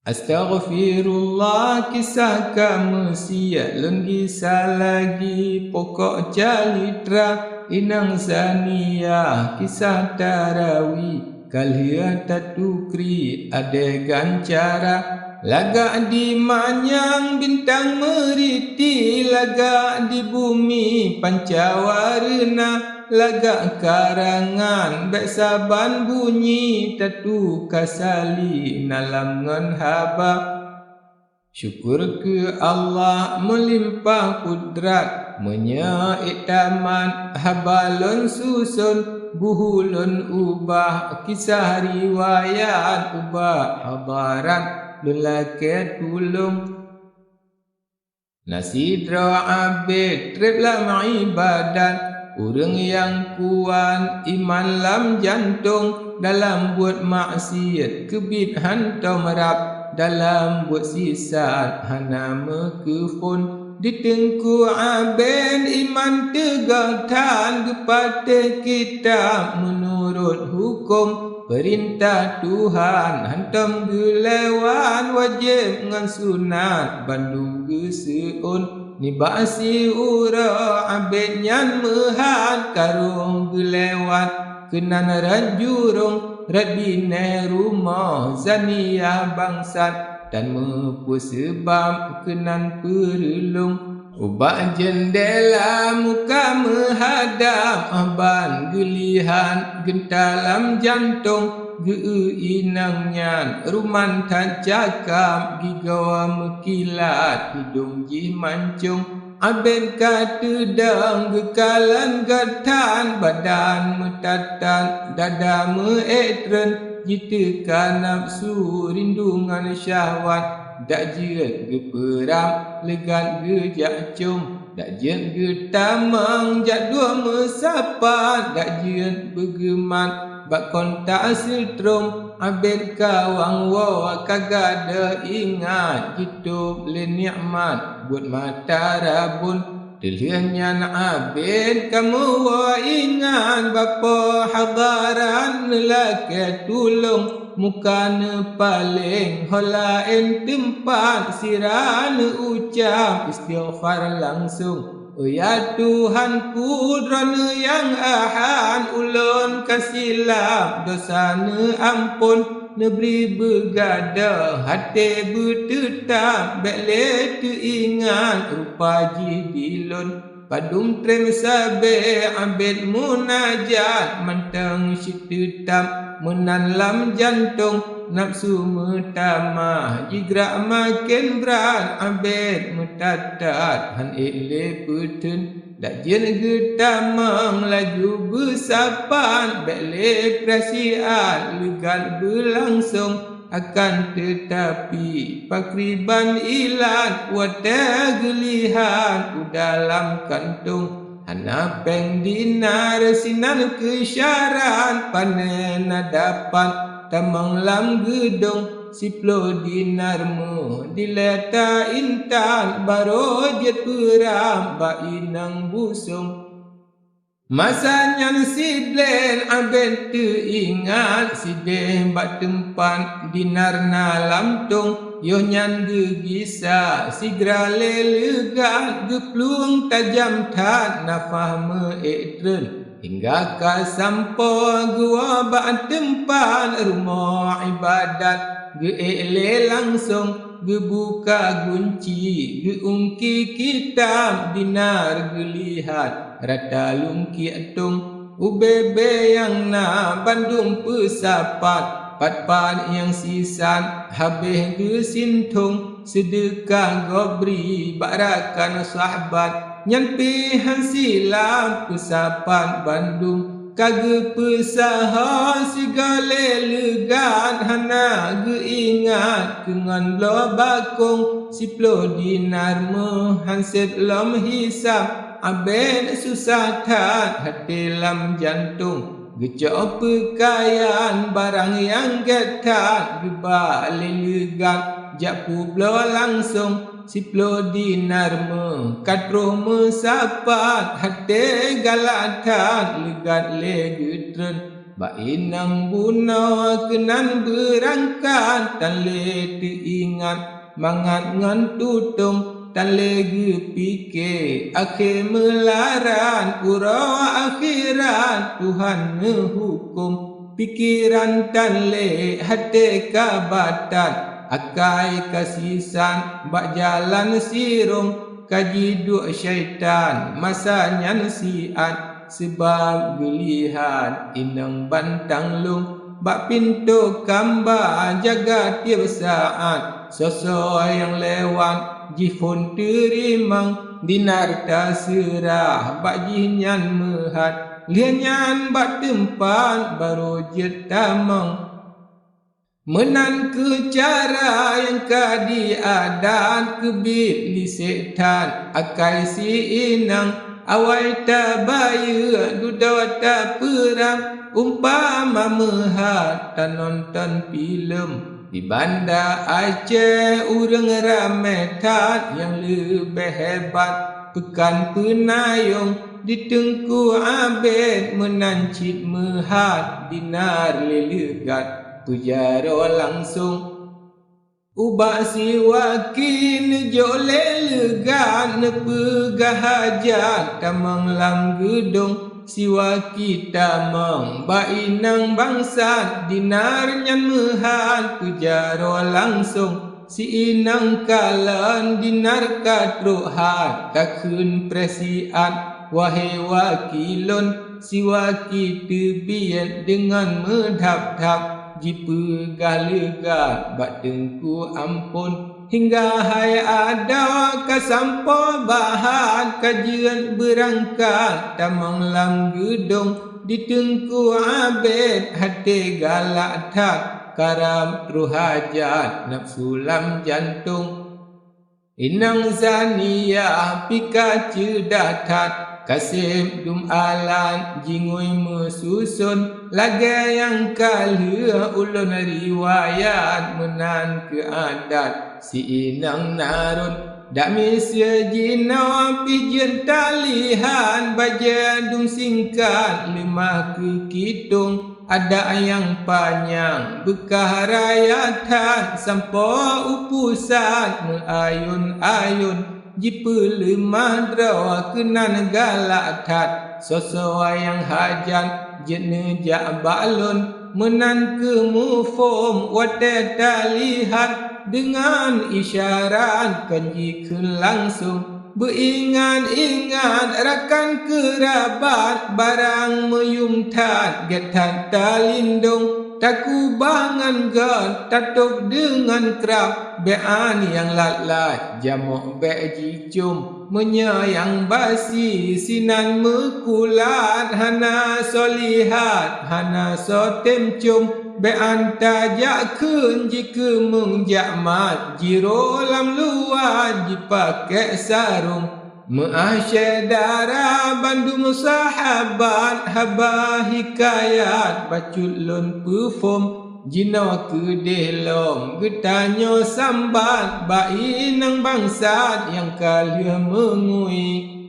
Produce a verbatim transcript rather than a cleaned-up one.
Astaghfirullah, kisah ka meusiat lôn gisa lagi, pokok calitra inong Zaniyah, kisah tarawi ka lheueh tatukri adegan cara. Lagak di manyang bintang meuriti, lagak di bumi pancawareuna, lagak karangan bék saban bunyi tatuka sali na lam ngon haba. Syukur keu Allah meulimpah kudrat, meunyoe ék tamat haba lôn suson, buhu lôn ubah kisah riwayat ubak hadarat lôn lakée tulông. Na sidroe abét treb lam iébadat, ureuëng nyang kuat iman lam jantông, dalam buet maksiet keubiet hantom rab, dalam buet sisat hana meukeuphon. Di teungku abét iman teugah that, geupatéh kitab meunurot huköm peurintah Tuhan, hantom geulewat wajéb ngon sunat bandum geuseuôn. Nibak siuroe abét nyan meuhat karông geulewat, keunan rot jurông, rot binéh rumoh, Zaniyah bangsat, dan meupeuseubab keunan peureulông. Ubak jeundela muka meuhadab, aban geulihat geunta lam jantông, geu-eu inong nyan ruman that cakab, gigoe meukilat hidông jih mancông. Abét ka teudong geukalon geutan, badan meutatat, dada meu-ék treun, jiteuka nafeusu rindu ngon syahwat. Dak jeuet geupeurab leugat geujak com, dak jeuet geutamong jak dua meusapat, dak jeuet beugeumat bak kontak seutrong. Abét ka wang woe ka gadôh ingat, jitôb lé nikmat buet mata rabon. Teulheueh nyan abét ka meuwoe ingat, bak Po Hadarat neulakée tulông, muka neupaléng ho laén teumpat, sira neuucab istighfar langsông. Ya Tuhanku, Droeneuh nyang Ahad, ulôn ka silap, desya neuamphon, neubri beugadôh, até beuteutab, bék lé teuingat rupa jih di lôn. Padum trém sabe abét munajat, mantong cit teutab meunan lam jantông, nafeusu meutamah jigrak maken brat, abét meutatat hán ék lé peutheun. Dak jeuet geutamong laju beusapat, bék lé prasiat leugat beulangsông. Akan teutapi pakriban ilat watée geulihat u dalam kantông, hana péng dinar sinan keu syarat, pané na dapat tamong lam geudong. Siploh dinar meuh dilée ta intat, barô jeuet peurab bak inong busong. Masa nyan siblén abét teuingat sideh bak teumpat dinar na lam tong, yoh nyan geugisa sigra lé leugat, geuplueng tajam that nafah meu-ék treun. Hingga ka sampoe geuwoe bak teumpat rumoh iébadat, geu-ék lé langsong, geubuka gunci, geuungki kitab, dinar geulihat rata lungkiek tong. Ubé-bé nyang na bandum peusapat, pat-pat nyang sisat habéh geusintong, seudeukah gob bri bak rakan sahabat. Nyan pih hán silap peusapat bandum, ka geupeusaho sigoe lé leugat, hana geuingat keu ngon bloe bakong. Siploh dinar meuh hán sép lom hisab, abét susah that até lam jantong. Geucok peukayan barang nyang gét that, geuba lé leugat jak peubloe langsong. Siploh dinar meuh ka troh meusapat, até galak that leugat lé geutreun. Bak inong bunoe keunan beurangkat, tan lé teuingat mangat ngon tutong, tan lé geupike akhé meularat, uroe akhirat Tuhan neuhuköm. Pikeran tan lé, até ka batat, akai ka sisat bak jalan sirông, ka jiduek syaitan masa nyan siat. Seubab geulihat inong bantang lông, bak pintoe kamba jaga tieb saát. Soe-soe nyang lewat jiphon teurimong, dinar taseurah bak jihnyan meuhat. Lheueh nyan bak teumpat barô jeuet tamong. Meunan kheueh cara nyang ka di adat, keubiet lisek that akai si inong. Awai tabayeue dudoe tapeurang, umpama meuhat tanonton filem. Di Banda Aceh ureuëng ramé that, nyang leubeh hebat peukan peunayong. Di Teungku Abed meunan cit meuhat, dinar lé leugat peujaroe langsong. Ubak siwaki neujok lé leugat, neupeugah hajat tamong lam geudong. Siwaki tamong bak inong bangsat, dinar nyan meuhat peujaroe langsong. Si inong kalon dinar ka trok hat, takheun preh siat. Wahé waki lôn, siwaki teubiet deungon meudhab-dhab, jipeugah leugat bak Teungku Ampon. Hingga hai adoe ka sampoe bahat, ka jeuet beurangkat tamong lam geudong. Di Teungku Abed até galak that, karab troh hajat nafeusu lam jantong. Inong Zaniah pih ka ceudah that, ka seb dum alat jingui meususon. Lagée nyang ka lheueh ulôn riwayat, meunan kheueh adat si inong narôn. Dak miseue jinoe pih jeuet talihat, bajée dum singkat leumah keu kitong. Adak nyang panyang beukah raya that, sampoe u pusat meuayôn-ayôn. Jipeuleumah droe keunan galak that, soe-soe nyang hajat jeuet neujak bak lôn. Meunan kheueh muphom watée talihat, deungon isyarat kon jikheun langsong. Beuingat-ingat rakan keurabat, barang meuyuem that gét that talindong. Takubah ngon gét, tatôb deungon krab, bék an nyang lat-lat jamok bék jicom. Meunyoe nyang basi sinan meukulat, hana soe lihat, hana soe tem com. Bék an tajak kheun jikeumeung jak mat, jiroe lam luwa jipakék sarong. Meu'ah syedara bandum sahabat, haba hikayat bacut lôn peuphom. Jinoe keudeh lom geutanyoe sambat, bak inong bangsat nyang ka lheueh meungui.